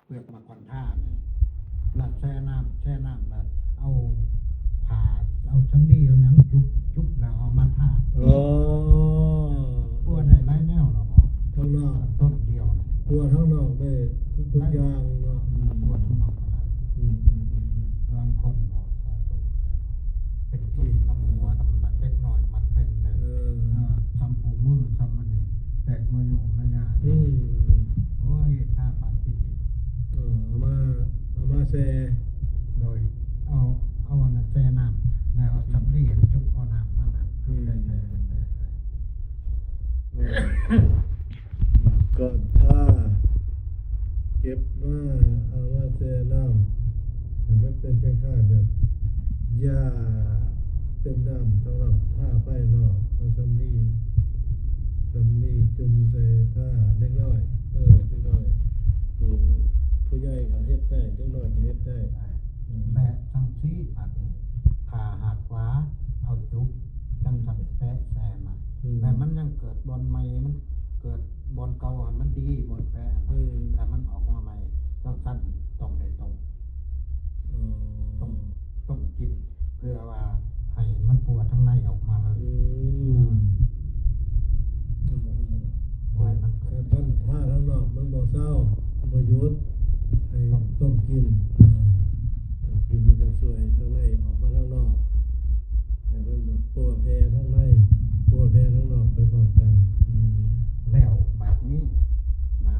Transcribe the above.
ເປືອກໝາກຄວັນທານີ້ ລະແຊ່ນ້ຳ ແຊ່ນ້ຳ ລະເອົາຜ້າ ເອົາສຳລີ ເອົາຫຍັງຈຸບ ຈຸບ ລະເອົາມາທາ. ອໍ ປົວໄດ້ຫຼາຍແນວລະບໍ? ທາງນອກ ຕົ້ນດຽວນີ້ ປົວທາງນອກໄດ້ທຸກຢ່າງເນາະ. ອືມ ປົວທາງນອກກໍໄດ້. ອືມ ອືມ ອືມ ລາງຄົນກໍສາທຸ ເປັນຕຸ່ມນ້ຳຫົວ ອືມ ນຳເດັກນ້ອຍມັກເປັນເດ້. ເອີ ເອີ ສ່ຳຜູ້ມື ສ່ຳອັນນີ້ ແຕກມາຍຸມາຍາ. ອືມ ໂອ້ຍ ຖ້າປານທີ່ ເອີ ເອົາມາ ເອົາມາແຊ່ ໂດຍ ເອົາ ເອົາອັນນັ້ນແຊ່ນ້ຳ ແລ້ວເອົາສຳລີຈຸບເອົານ້ຳມັນນະ. ອືມ ແຊ່ ແຊ່ ແຊ່ ແຊ່ ເອີ ກ່ອນທາ ເກັບມາ ເອົາມາແຊ່ນ້ຳ ໃຫ້ມັນເປັນຄ້າຍໆແບບຢາ ເປັນນ້ຳສຳລັບທາພາຍນອກ. ເອົາສຳລີ ສຳລີຈຸ່ມໃສ່ທາເດັກນ້ອຍ. ເອີ ເດັກນ້ອຍ ຜູ້ ຜູ້ໃຫຍ່ກໍເຮັດໄດ້ ເດັກນ້ອຍກໍເຮັດໄດ້. ອືມ ແປະຈັ່ງຊີ້ ບາດນີ້ ຖ້າຫາກວ່າເອົາຈຸບຈັ່ງຊັ້ນແປະແຊ່ມາ ອືມ ແລ້ວມັນຍັງເກີດບ່ອນໃໝ່ ມັນເກີດບ່ອນເກົ່າຫັ້ນມັນດີ ບ່ອນແປະຫັ້ນ ອືມ ແລ້ວມັນອອກມາໃໝ່ ຈັ່ງຊັ້ນຕ້ອງໄດ້ຕົ້ມ. ອໍ ຕົ້ມ ຕົ້ມກິນ ເພື່ອວ່າໃຫ້ມັນປົວທາງໃນອອກມາເລີຍ. ອືມ ເອີ ເອີ ເອີ ບໍ່ໃຫ້ມັນເກີດ ຄັນທາທາງນອກມັນບໍ່ເຊົາ ບໍ່ຢຸດ ໃຫ້ຕົ້ມ ຕົ້ມກິນ. ເອີ ຕົ້ມກິນມັນກໍຊ່ວຍທາງໃນອອກມາທາງນອກ ໃຫ້ມັນແບບປົວແຜ່ທາງໃນ ປົວແຜ່ທາງນອກໄປພ້ອມກັນ. ອືມ ແລ້ວບາດນີ້ ນະ